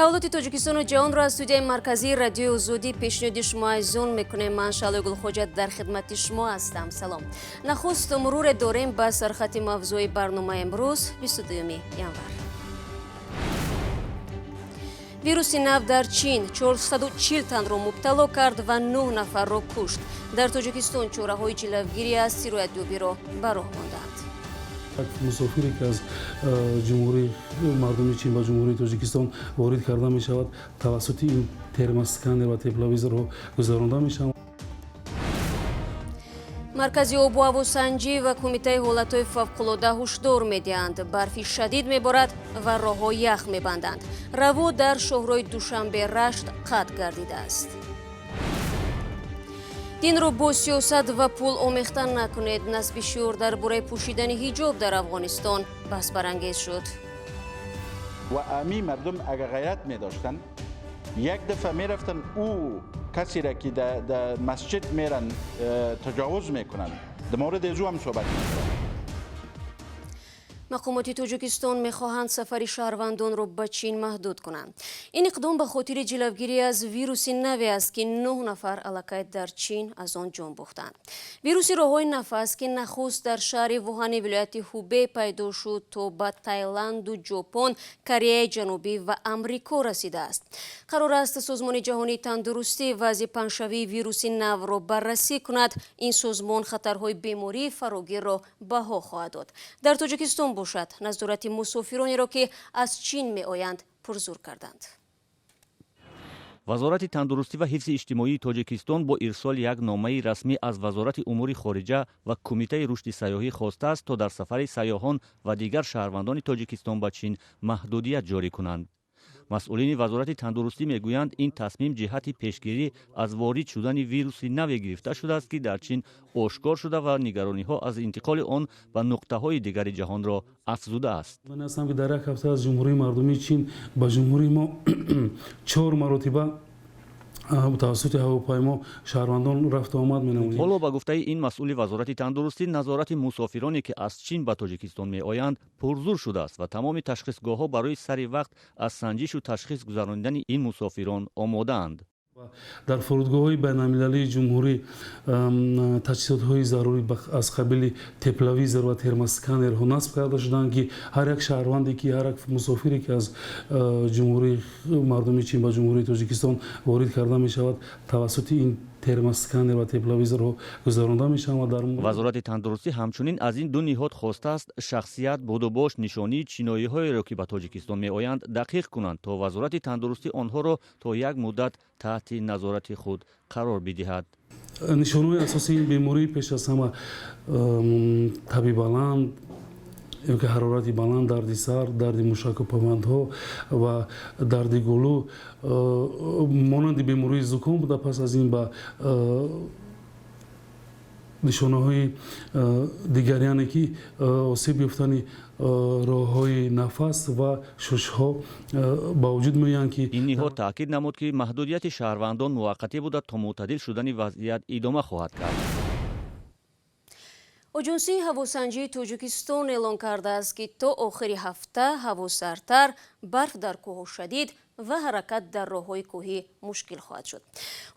Таҳаввулоти Тоҷикистону ҷаҳонро аз студияи марказии Радиои Озодӣ пешниҳоди шумо азизон мекунем. Ман Шаълои Гулхоҷа дар хидмати шумо ҳастам. Салом. Нахуст муруре дорем ба сархати мавзӯи барномаи имрӯз, 22 январ. Вируси нав дар Чин 440 танро мубтало кард ва 9 нафарро кушт. Дар Тоҷикистон чораҳои ҷилавгирӣ аз сироятёбиро ба роҳ монданд. Як мусофире, ки аз Ҷумҳурии Мардумии Чин ба Ҷумҳурии Тоҷикистон ворид карда мешавад, тавассути ин термосканер ва тепловизорҳо гузаронда мешаванд. Маркази обу ҳавосанҷӣ ва Кумитаи ҳолатҳои фавқулода ҳушдор медиҳанд: барфи шадид меборад ва роҳҳо ях мебанданд. Раво дар шоҳроҳи Душанбе Рашт қатъ гардидааст. Динро бо сиёсат ва пул омехта накунед. Насби шиор дар бораи пӯшидани ҳиҷоб дар Афғонистон баҳсбарангез шуд. Ва ами мардум агар ғайрат медоштанд, як дафъа мерафтанд, ӯ касеро, ки дар масҷид меран, таҷовуз мекунанд, дар мавриди аз ӯ ҳам суҳбат мекунанд. Мақомоти Тоҷикистон мехоҳанд сафари шаҳрвандонро ба Чин маҳдуд кунанд. Ин иқдом ба хотири ҷилавгирӣ аз вируси наве аст, ки нӯҳ нафар аллакай дар Чин аз он ҷон бохтанд. Вируси роҳҳои нафас, ки нахуст дар шаҳри Вуҳани вилояти Ҳубей пайдо шуд, то ба Тайланду Ҷопон, Кореяи Ҷанубӣ ва Амрико расидааст. Қарор аст, Созмони Ҷаҳонии Тандурустӣ вазъи паҳншавии вируси навро баррасӣ кунад. Ин созмон хатарҳои бемории фарогирро баҳо хоҳад дод. Дар Тоҷикистон бошад, назорати мусофиронеро, ки аз Чин меоянд, пурзур карданд. Вазорати тандурустӣ ва ҳифзи иҷтимоии Тоҷикистон бо ирсоли як номаи расмӣ аз Вазорати умури хориҷа ва Кумитаи рушди сайёҳӣ хостааст, то дар сафари сайёҳон ва дигар шаҳрвандони Тоҷикистон ба Чин маҳдудият ҷорӣ кунанд. Масъулини Вазорати тандурустӣ мегӯянд, ин тасмим ҷиҳати пешгирӣ аз ворид шудани вируси наве гирифта шудааст, ки дар Чин ошкор шуда ва нигарониҳо аз интиқоли он ба нуқтаҳои дигари ҷаҳонро афзудааст. Ман ҳастам, ки дар як ҳафта аз Ҷумҳурии Мардумии Чин ба ҷумҳурии мо чор маротиба тавассути ҳавопаймо шаҳрвандон рафту омад менамоянд. Ҳоло, ба гуфтаи ин масъули Вазорати тандурустӣ, назорати мусофироне, ки аз Чин ба Тоҷикистон меоянд, пурзур шудааст ва тамоми ташхисгоҳҳо барои сари вақт аз санҷишу ташхис гузаронидани ин мусофирон омодаанд. Дар фурудгоҳҳои байналмилалии ҷумҳурӣ таҷҳизотҳои зарурӣ аз қабили тепловизор ва термосканерҳо насб карда шуданд, ки ҳар як шаҳрванде ки, ҳар як мусофире, ки аз Ҷумҳурии Мардумии Чин ба Ҷумҳурии Тоҷикистон ворид карда мешавад, тавассути ин термосканер ва тепловизорҳо гузаронда мешаванд ва дар Вазорати тандурустӣ ҳамчунин аз ин ду ниҳод хостааст, шахсият, будубош, нишонии чиноиҳоеро, ки ба Тоҷикистон меоянд, дақиқ кунанд, то Вазорати тандурустӣ онҳоро то як муддат таҳти назорати худ қарор бидиҳад. Нишонаҳои асосии ин беморӣ пеш аз ҳама таби баланд ё ки ҳарорати баланд, дарди сар, дарди мушаку павандҳо ва дарди гулӯ, монанди бемории зуком буда, пас аз ин ба нишонаҳои дигар, яъне ки осеб ёфтани роҳҳои нафас ва шушҳо ба вуҷуд меоянд, ки Ин ниҳод таъкид намуд, ки маҳдудияти шаҳрвандон муваққатӣ буда, то мӯътадил шудани вазъият идома хоҳад кард. Оҷонсии ҳавосанҷии Тоҷикистон эълон кардааст, ки то охири ҳафта ҳаво сардтар, барф дар кӯҳҳо шадид ва ҳаракат дар роҳҳои кӯҳӣ мушкил хоҳад шуд.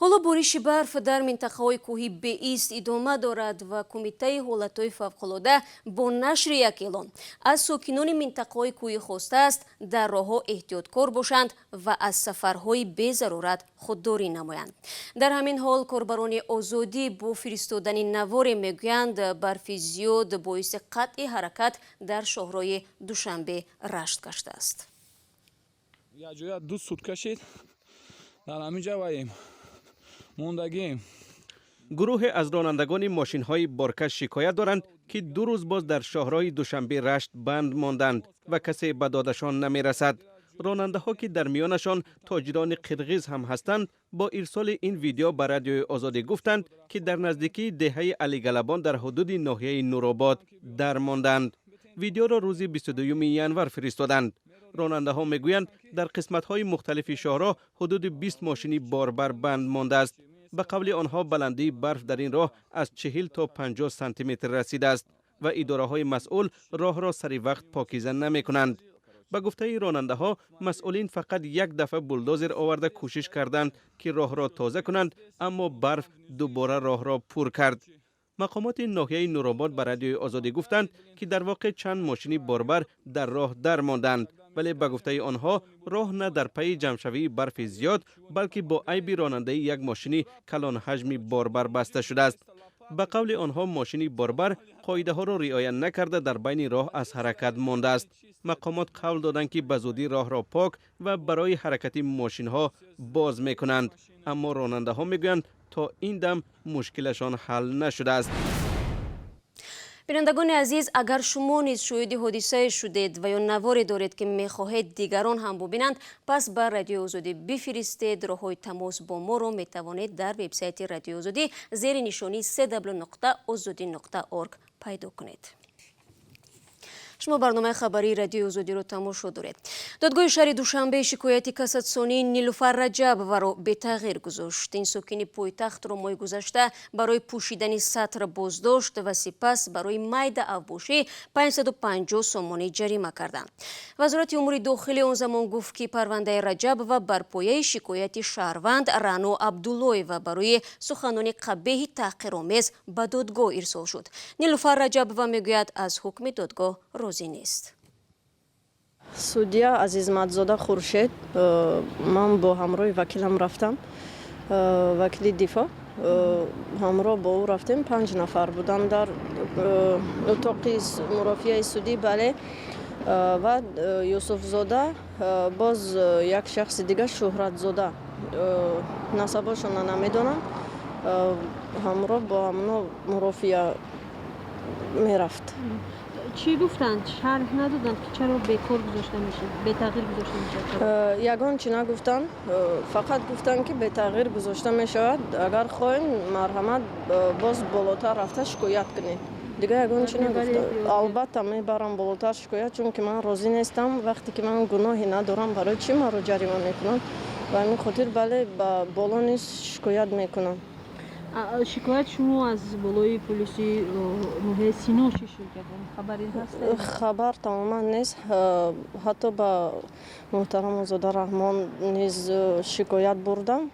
Ҳоло бориши барф дар минтақаҳои кӯҳӣ беист идома дорад ва Кумитаи ҳолатҳои фавқулода бо нашри як эълон аз сокинони минтақаҳои кӯҳӣ хостааст, дар роҳҳо эҳтиёткор бошанд ва аз сафарҳои безарурат худдорӣ намоянд. Дар ҳамин ҳол, корбарони Озодӣ бо фиристодани наворе мегӯянд, барфи зиёд боиси қатъи ҳаракат дар шоҳроҳи Душанбе Рашт гаштааст. Якҷоя 2 сутка шид, дар ҳамин ҷа ваем мондагием. Гурӯҳе аз ронандагони мошинҳои боркаш шикоят доранд, ки 2 рӯз боз дар шоҳроҳи Душанбе Рашт банд монданд ва касе ба додашон намерасад. Ронандаҳо, ки дар миёнашон тоҷирони қирғиз ҳам ҳастанд, бо ирсоли ин видео ба Радиои Озодӣ гуфтанд, ки дар наздикии деҳаи Алигалабон дар ҳудуди ноҳияи Нуробод дармонданд. Видеоро рӯзи 22 январ фиристоданд. Ронандаҳо мегӯянд, дар қисматҳои мухталифи шоҳроҳ ҳудуди 20 мошини борбар банд мондааст. Ба қавли онҳо, баландии барф дар ин роҳ аз 40 то 50 сантиметр расидааст ва идораҳои масъул роҳро сари вақт покиза намекунанд. Ба гуфтаи ронандаҳо, масъулин фақат як дафъа булдозер оварда кӯшиш карданд, ки роҳро тоза кунанд, аммо барф дубора роҳро пур кард. Мақомоти ноҳияи Нуробод ба Радиои Озодӣ гуфтанд, ки дар воқеъ чанд мошини борбар дар роҳ дармонданд, вале ба гуфтаи онҳо роҳ на дар пайи ҷамъшавии барфи зиёд, балки бо айби ронандаи як мошини калонҳаҷми борбар баста шудааст. Ба қавли онҳо, мошини борбар қоидаҳоро риоя накарда дар байни роҳ аз ҳаракат мондааст. Мақомот қавл доданд, ки ба зудӣ роҳро пок ва барои ҳаракати мошинҳо боз мекунанд, аммо ронандаҳо мегӯянд, то ин дам мушкилашон ҳал нашудааст. Бинандагони азиз, агар шумо низ шоҳиди ҳодисае шудед ва ё наворе доред, ки мехоҳед дигарон ҳам бубинанд, пас ба Радиои Озодӣ бифиристед. Роҳҳои тамос бо моро метавонед дар вебсайти Радиои Озодӣ зери нишонии cw.ozodi.org пайдо кунед. Шумо барномаи хабарии Радиои Озодиро тамошо доред. Додгоҳи шаҳри Душанбе шикояти кассатсионии Нилуфар Раҷабоваро бетағйир гузошт. Ин сокини пойтахтро моҳи гузашта барои пӯшидани сатр боздошт ва сипас барои майда авбошӣ 550 сомонӣ ҷарима карданд. Вазорати умури дохилӣ он замон гуфт, ки парвандаи Раҷабова бар пояи шикояти шаҳрванд Рано Абдуллоева барои суханони қабеҳи таҳқиромез ба додгоҳ ирсол шуд. Нилуфар Раҷабова мегӯяд, аз ҳукми додгоҳ розӣ нест. Судья Азизматзода Хуршед, ман бо ҳамроҳи вакилам рафтам, вакили дифоъ, ҳамроҳ бо ӯ рафтем. Панҷ нафар буданд дар утоқи мурофиаи судӣ. Бале, ва Юсуфзода, боз як шахси дигар, Шӯҳратзода, насабошона намедонам, ҳамроҳ бо ҳамно мурофиа мерафт. Чӣ гуфтанд? Шарҳ надоданд, ки чаро бекор гузошта мешавад, бетағйир гузошта мешавад? Ягон чӣ нагуфтанд, фақат гуфтанд, ки бетағйир гузошта мешавад, агар хоҳем, марҳамат, боз болотар рафта шикоят кунед. Дигар ягон чӣ нагуфтанд. Албатта, мебарам болотар шикоят, чунки ман розӣ нестам. Вақте ки ман гуноҳе надорам, барои чӣ маро ҷарима мекунанд? Ба ҳамин хотир, бале, ба боло низ шикоят мекунам. Шикоят шумо аз болои полиси ноҳияи Сино чӣ шуд? Хабаре ҳаст? Хабар тамоман нест. Ҳатто ба муҳтарам Озода Раҳмон низ шикоят бурдам,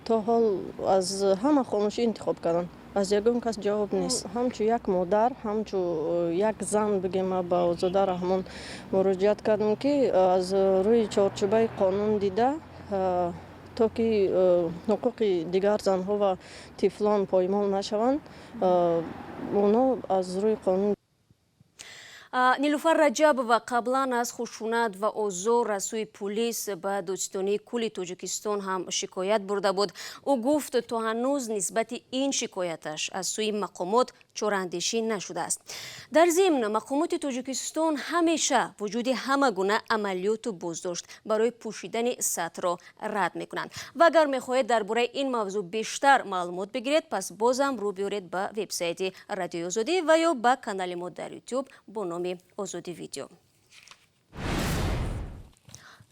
то ҳол аз ҳама хомӯшӣ интихоб карданд, аз ягон кас ҷавоб нест. Ҳамчу як модар, ҳамчу як зан бигем, ба Озода Раҳмон муроҷиат кардам, ки аз рӯи чорчӯбаи қонун дида, то ки ҳуқуқи дигар занҳо ва тифлон поймол нашаванд, онҳо аз рӯи қонун. Нилуфар Раҷабова қаблан аз хушунат ва озор аз сӯи пулис ба Додситонии кулли Тоҷикистон ҳам шикоят бурда буд. Ӯ гуфт, то ҳанӯз нисбати ин шикояташ аз сӯи мақомот чораандешӣ нашудааст. Дар зимн, мақомоти Тоҷикистон ҳамеша вуҷуди ҳама гуна амалиёту боздошт барои пӯшидани сатрро рад мекунанд. Ва агар мехоҳед дар бораи ин мавзӯъ бештар маълумот бигиред, пас бозам рӯ биёред ба вебсайти Радиои Озодӣ ва ё ба канали мо дар Ютуб бо номи Озодӣ Видео.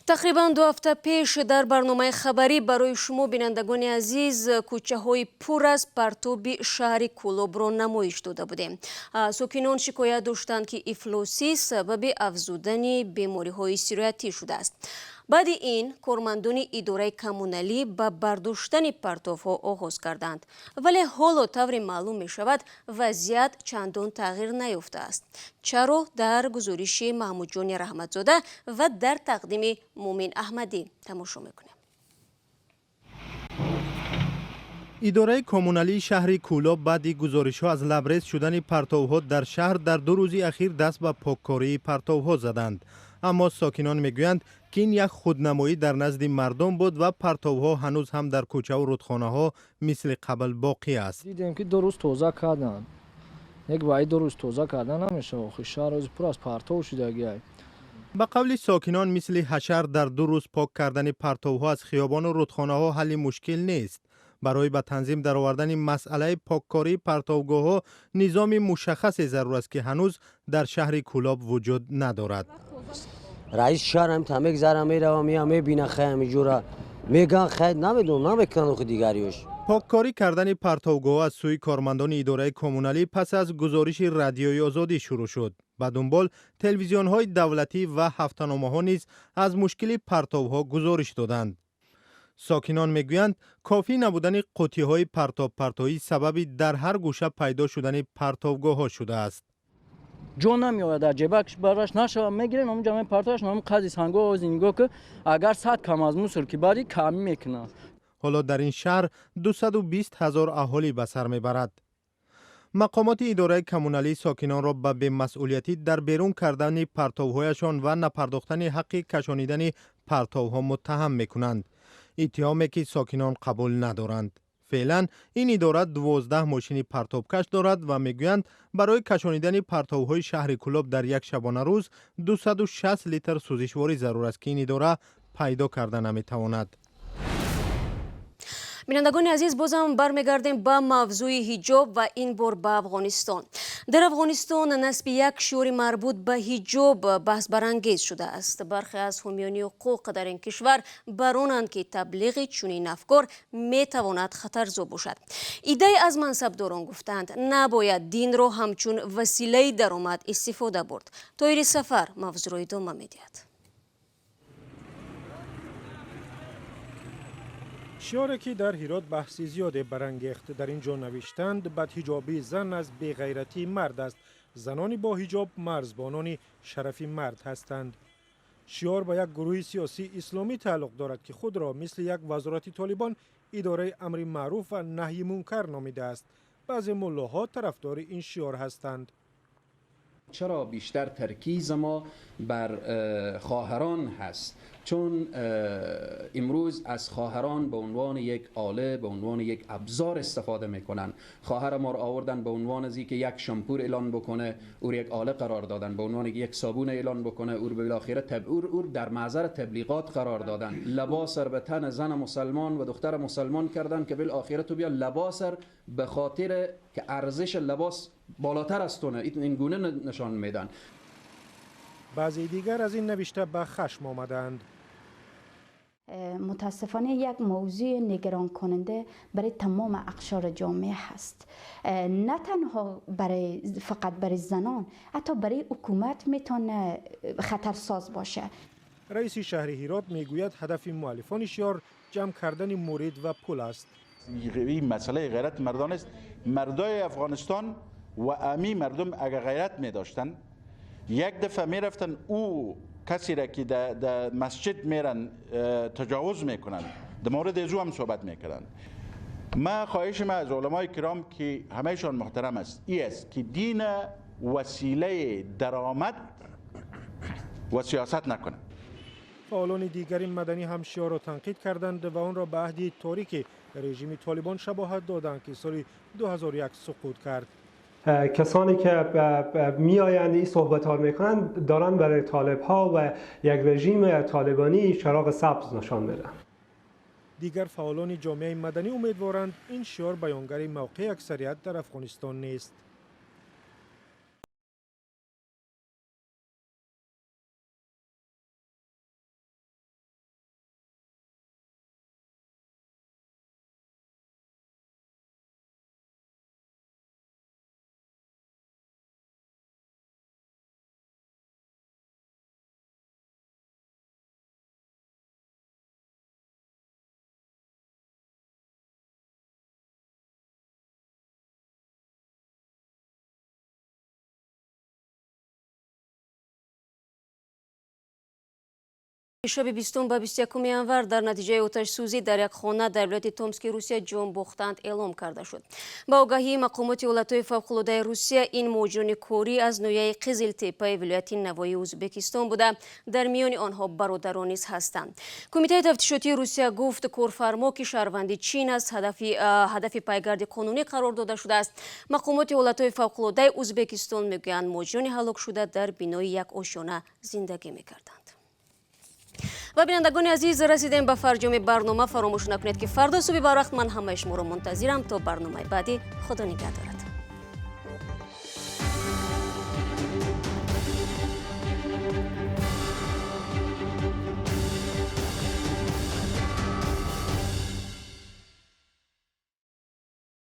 Тақрибан 2 ҳафта пеш дар барномаи хабарӣ барои шумо, бинандагони азиз, кӯчаҳои пур аз партоби шаҳри Кӯлобро намоиш дода будем. Сокинон шикоят доштанд, ки ифлосӣ сабаби афзудани бемориҳои сироятӣ шудааст. Баъди ин кормандони идораи коммуналӣ ба бардоштани партовҳо оғоз карданд, вале ҳоло, тавре маълум мешавад, вазъият чандон тағйир наёфтааст. Чаро, дар гузориши Маҳмудҷони Раҳматзода ва дар тақдими Муъмин Аҳмадӣ тамошо мекунем. Идораи коммуналии шаҳри Кӯлоб баъди гузоришҳо аз лабрез шудани партовҳо дар шаҳр дар 2 рӯзи ахир даст ба поккории партовҳо заданд, аммо сокинон мегӯянд, ки ин як худнамоӣ дар назди мардум буд ва партовҳо ҳанӯз ҳам дар кӯчаву рудхонаҳо мисли қабл боқӣ аст. Дидем, ки 2 рӯз тоза карданд, як ваи 2 рӯз тоза карда намешавад. Охи, шаҳр ҳозир пур аз партов шудагиай. Ба қавли сокинон, мисли ҳашар дар 2 рӯз пок кардани партовҳо аз хиёбону рудхонаҳо ҳалли мушкил нест. Барои ба танзим даровардани масъалаи поккории партовгоҳҳо низоми мушаххасе зарур аст, ки ҳанӯз дар шаҳри Кӯлоб вуҷуд надорад. Раиси шаҳр ҳам та мегзара, мерава, мея, мебина, хай, ҳамиҷора меган, хай, намедонам, намекунанд охи дигариёш. Поккорӣ кардани партовгоҳ аз сӯи кормандони идораи коммуналӣ пас аз гузориши Радиои Озодӣ шурӯъ шуд. Ба дунбол телевизионҳои давлатӣ ва ҳафтаномаҳо низ аз мушкили партовҳо гузориш доданд. Сокинон мегӯянд, кофӣ набудани қуттиҳои партобпартоӣ сабаби дар ҳар гӯша пайдо шудани партовгоҳҳо шудааст. Ҷо намеояд, дар ҷебакш бараш нашава, мегирен, ҳамунҷа мепартояш, ҳамун қази санго ози нигоҳ ки, агар сад кам аз мусор ки бари, камӣ мекунад. Ҳоло дар ин шаҳр 220 ҳазор аҳолӣ ба сар мебарад. Мақомоти идораи коммуналӣ сокинонро ба бемасъулиятӣ дар берун кардани партовҳояшон ва напардохтани ҳаққи кашонидани партовҳо муттаҳам мекунанд, иттиҳоме ки сокинон қабул надоранд. Феълан ин идора 12 мошини партобкаш дорад ва мегӯянд, барои кашонидани партовҳои шаҳри Кӯлоб дар як шабонарӯз 260 литр сӯзишворӣ зарур аст, ки ин идора пайдо карда наметавонад. Бинандагони азиз, бозам бармегардем ба мавзӯи ҳиҷоб ва ин бор ба Афғонистон. Дар Афғонистон насби як шиори марбут ба ҳиҷоб баҳсбарангез шудааст. Бархе аз ҳомиёни ҳуқуқ дар ин кишвар баронанд, ки таблиғи чунин афкор метавонад хатарзо бошад. Иддае аз мансабдорон гуфтанд, набояд динро ҳамчун василаи даромад истифода бурд. Тоҳири Сафар мавзӯъро идома медиҳад. Шиоре ки дар Ҳирот баҳси зиёде барангехт. Дар ин ҷо навиштанд: бадҳиҷобии зан аз беғайратии мард аст, занони бо ҳиҷоб марзбонони шарафи мард ҳастанд. Шиор ба як гурӯҳи сиёсии исломӣ тааллуқ дорад, ки худро мисли як вазорати Толибон идораи амри маъруф ва наҳйи мункар номидааст. Баъзе муллоҳо тарафдори ин шиор ҳастанд. چرا بیشتر ترکیز ما بر خواهران هست؟ چون امروز از خواهران به عنوان یک آله، به عنوان یک ابزار استفاده میکنن. خواهر ما رو آوردن به عنوان از اینکه یک شامپور اعلان بکنه، او یک آله قرار دادن، به عنوان یک صابون اعلان بکنه، او بالاخره او در معذر تبلیغات قرار دادن. لباس به تن زن مسلمان و دختر مسلمان کردن که بالاخره تو بیا لباس به خاطر که ارزش لباس بالاتر از تونه، این گونه نشان میدن. بعضی دیگر از این نوشته به خشم آمدند. متاسفانه یک موضوع نگران کننده برای تمام اقشار جامعه هست. نه تنها برای فقط برای زنان، حتی برای حکومت میتونه خطرساز باشه. رئیس شهر هرات میگوید هدف مؤلفان شعار جمع کردن مورد و پول است. این مسئله غیرت مردان است. مردای افغانستان و امی مردم اگر غیرت می داشتن، یک دفعه می رفتن او کسی را که در مسجد میرن تجاوز میکنن، در مورد ازو هم صحبت میکردن. ما خواهش ما از علمای کرام که همهشان محترم است ای است که دین وسیله درآمد و سیاست نکنه. فعالان دیگر مدنی هم شعار را تنقید کردند و آن را به عهد تاریک رژیم طالبان شباهت دادند که سال 2001 سقوط کرد. کسانی که میآیند این صحبت ها میکنند دارند برای طالب ها و یک رژیم طالبانی چراغ سبز نشان میدن. دیگر فعالان جامعه مدنی امیدوارند این شعار بیانگر موقع اکثریت در افغانستان نیست. Шаби 20 ба 21 январ дар натиҷаи оташсӯзӣ дар як хона дар вилояти Томски Русия ҷон бохтанд эълом карда шуд. Ба огаҳии мақомоти ҳолатҳои фавқулодаи Русия, ин муҳоҷирони корӣ аз ноҳияи Қизилтепаи вилояти Навоии Ӯзбекистон буда, дар миёни онҳо бародарон низ ҳастанд. Кумитаи тафтишотии Русия гуфт, корфармо, ки шаҳрванди Чин аст, ҳадафи пайгарди қонунӣ қарор дода шудааст. Мақомоти ҳолатҳои фавқулодаи Ӯзбекистон мегӯянд, муҳоҷирони ҳалокшуда дар бинои як ошёна зиндагӣ мекарданд. Ва бинандагони азиз, расидем ба фарҷоми барнома. Фаромӯш накунед, ки фардо субҳи барвақт ман ҳамаи шуморо мунтазирам. То барномаи баъдӣ, Худо нигаҳдоратон.